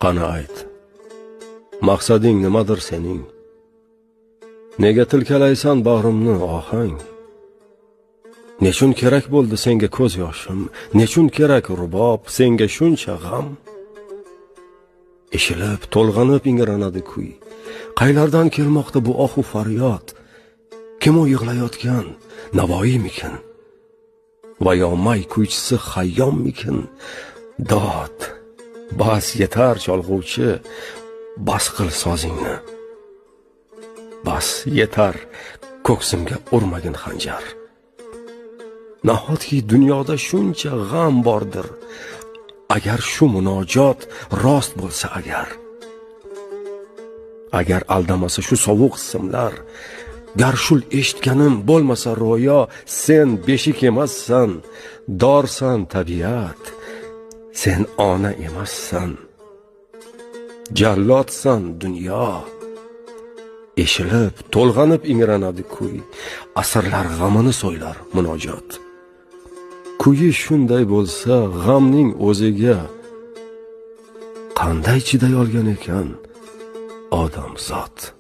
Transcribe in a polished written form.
Qani ayt, maqsading nimadir sening? Nega tilkalaysan bag'rimni ohang? Nechun kerak bo'ldi senga ko'z yoshim? Nechun kerak rubob, senga shuncha g'am? Eshilib, to'lg'anib ingranadi kuy. Qaylardan kelmoqda bu ohu faryod? Kim u yig'layotgan? Navoiymikin? Va yo may kuychisi Xayyommikin? Dod! Bas, yetar, cholg'uvchi, bas qil sozingni. Bas, yetar, ko'ksimga urmagin xanjar. Nahotki dunyoda shuncha g'am bordir? Agar shu munojot rost bo'lsa agar. Agar aldamasa shu sovuq simlar, gar shul eshitganim bo'lmasa ro'yo, sen beshik emassan, dorsan, tabiat. Sen ona emassan, jallodsan, dunyo. Eshilib, to'lg'anib ingranadi kuy. Asrlar g'amini so'ylar munojot. Kuyi shunday bo'lsa, g'amning o'ziga qanday chiday olgan ekan odamzod?